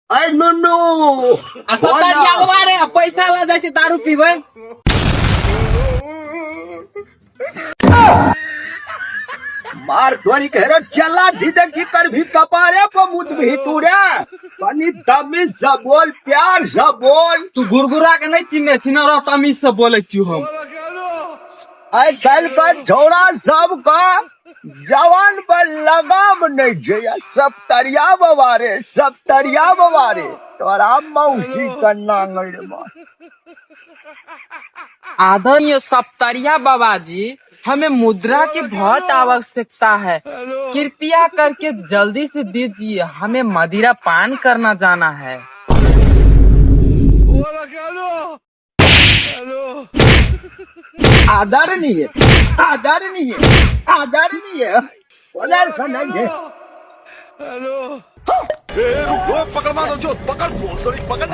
अय नुनू आ सतरिया बाबा रे, आ पैसा ला जाइ छै दारू पीबै। मार तोरी के रे चला जी की कर भी कपारे पर मुद भी तू रे। कनी तमीज से बोल, प्यार से बोल। तू गुरगुरा के नहीं चिन्हे छी न, रह तमीज से बोलै छी हम। आइ काल्हि का झौड़ा सब का जवान पर लगाम नहीं छै। सप्तरिया बाबा रे, सप्तरिया बाबा रे, तोरा मौसी का नांगड़ में। आदरणीय सप्तरिया बाबा जी, हमें मुद्रा की बहुत आवश्यकता है, कृपया करके जल्दी से दीजिए, हमें मदिरा पान करना जाना है। आदरणीय, आदरणीय, आदरणीय, बोलर नहीं। पकड़ मारो, जो पकड़, पकड़।